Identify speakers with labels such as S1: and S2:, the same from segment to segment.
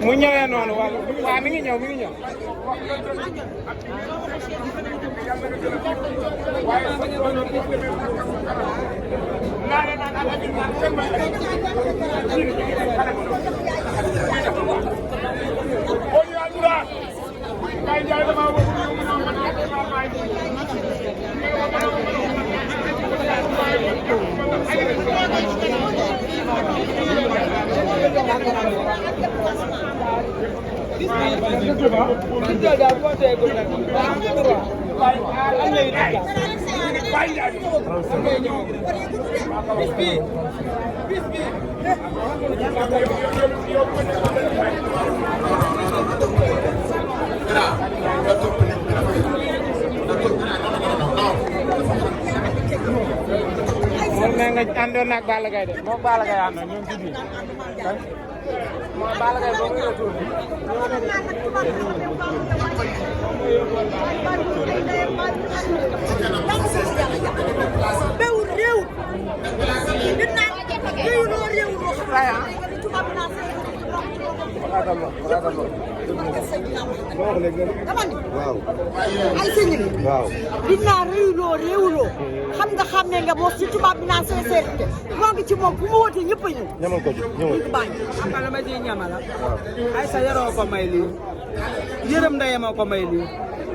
S1: mu ñëwee noonu waaw mi ngi ñëw mi ngi ñëw. moom nee nga àndoon na ak Balla Gaye de moom Balla Gaye àndoon ñoom ci biir mooy Balla Gaye boobu nga tuur
S2: béw réew di naan réew loo réew loo xam ne tubaab naa
S3: waaw
S2: ay sëñ
S3: waaw
S2: dinaa réewloo réewloo xam nga xam ne nga moom si tubaab bi naan sincérité moo ngi ci moom bu ma wootee ñëpp a ñëw
S3: ñamal ko ci ñëwal
S4: xam nga la ma ciy ñamala ay sa yaroo ko may lii yërëm ndeyama ko may lii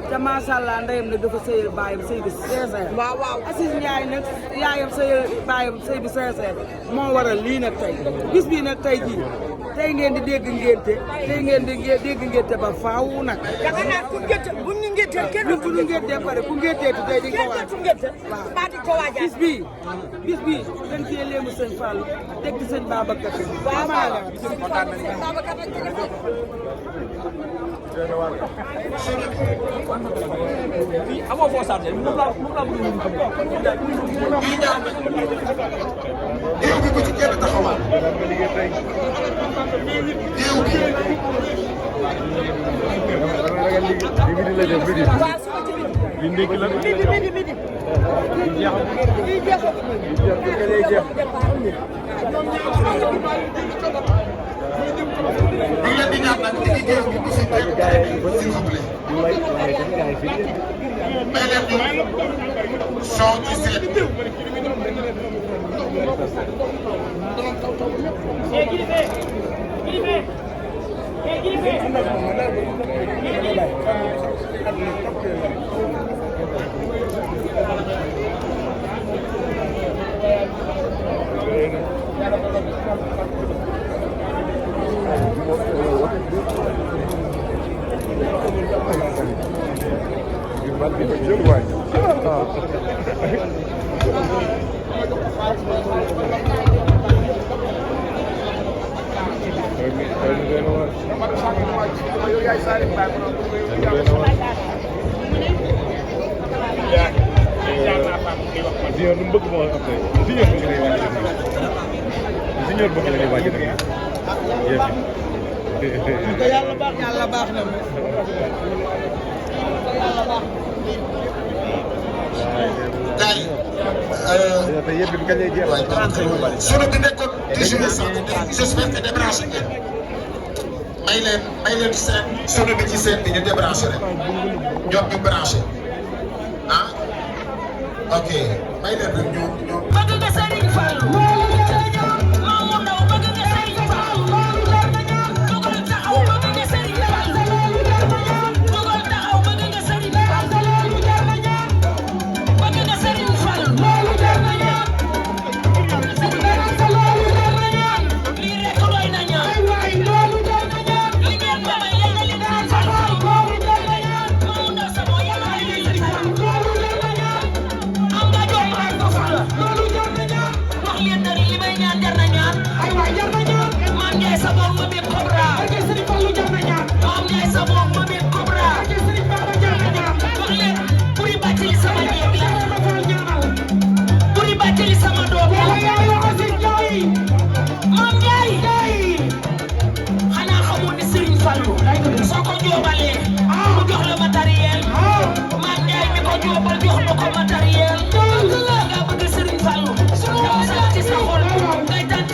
S4: te macha allah ndeyam nag dafa sëy baayam sëy bi sincère
S2: waaw waaw
S4: Aziz Ndiaye nag yaayam sëy baayam sëy bi sincère moo waral lii nag tey bis bii nag tey jii tey ngeen di dégg ngénte tey ngeen di dégg ngénte ba faaw nag
S2: yaakaar naa ku ngénte bu ñu ngéntee kenn
S4: ñun bu ñu ngéntee pare ku ngéntee ti tey di ko waaj
S2: waaw baa di ko waajal
S4: bis bii dañ cee léemu sëñ Fall teg ci sëñ Babacar
S2: waaw waaw
S5: amoo foo chargé moom laa bëgg ñu xam
S6: déew bi bu ci kenn taxawal déew bi di leen di ñaan nag ci déew bi bu ci kenn taxawal s'il vous plaît may leen ñu soo ci seet
S4: yàlla baax na
S6: sunu bi nekkoon 18 cent j'espère que débranché ngeen may leen seen sunu bi ci seen bi ñu débranché rek ñoom ñu branché ah ok may leen rek ñu
S2: bëgg nga Serigne Fall maamu ndaw bëgg nga Serigne Fall dugal taxaw bëgg nga Serigne Fall dugal taxaw bëgg nga Serigne Fall bëgg nga Serigne Fall lii rek doy na ñaan li ngeen ma may yàlla li ngeen Fall maamu ndaw sa moo yàlla li ngeen am nga jom ay ko Fall wax leen nag li may ñaan jar na ñaan man Ndiaye sa bopp ma biir Cobra maam Ndiaye sa bopp ma biir Cobra wax leen buri bàccali sama jeeg la buri bàccali sama doom la maam Ndiaye xanaa xamoon ne Serigne Fallou soo ko joobalee mu jox la matériel maam Ndiaye mi ko joobal jox ma ko matériel nga bëgg Serigne Fallou sax ci sa xol ngay tànn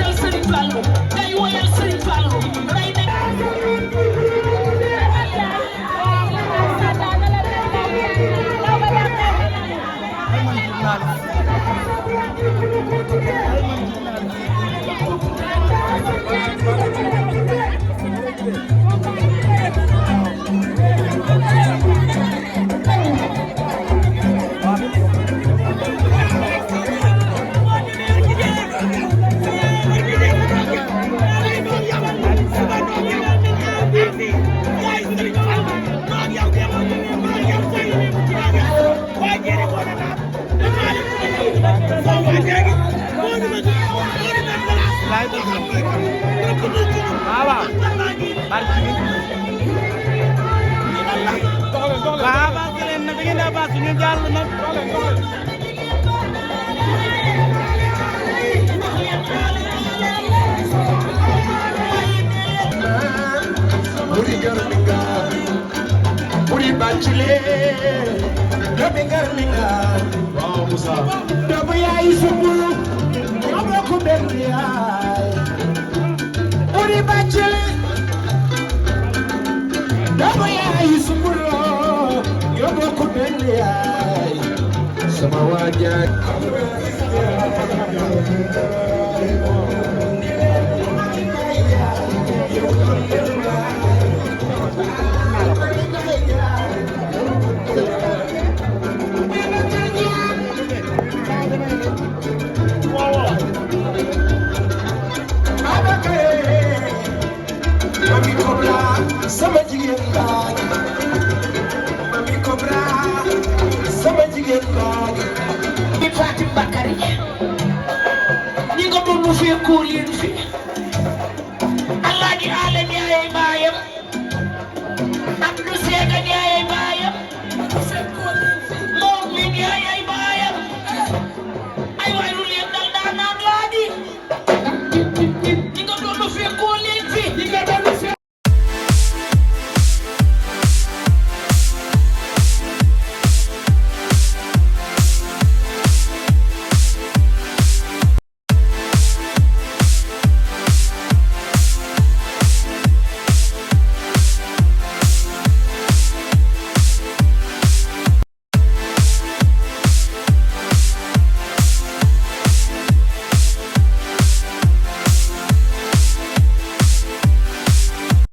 S1: laay bëgg waaw waaw barki bi waaw avance leen nag da ngeen di avance ñu jàll nag
S2: Buri garminga, buri bacile, gabi garminga. Wow, Musa. Dabu ya isumulu, yobo kubendi ay. Buri bacile, dabu ya isumulu, yobo kubendi ay. Sama wajah. Mami Cobra, sama jigéen laa Mami Cobra, sama jigéen laa di Fatim Bakary ñi nga doon mu fee kóor yéen fi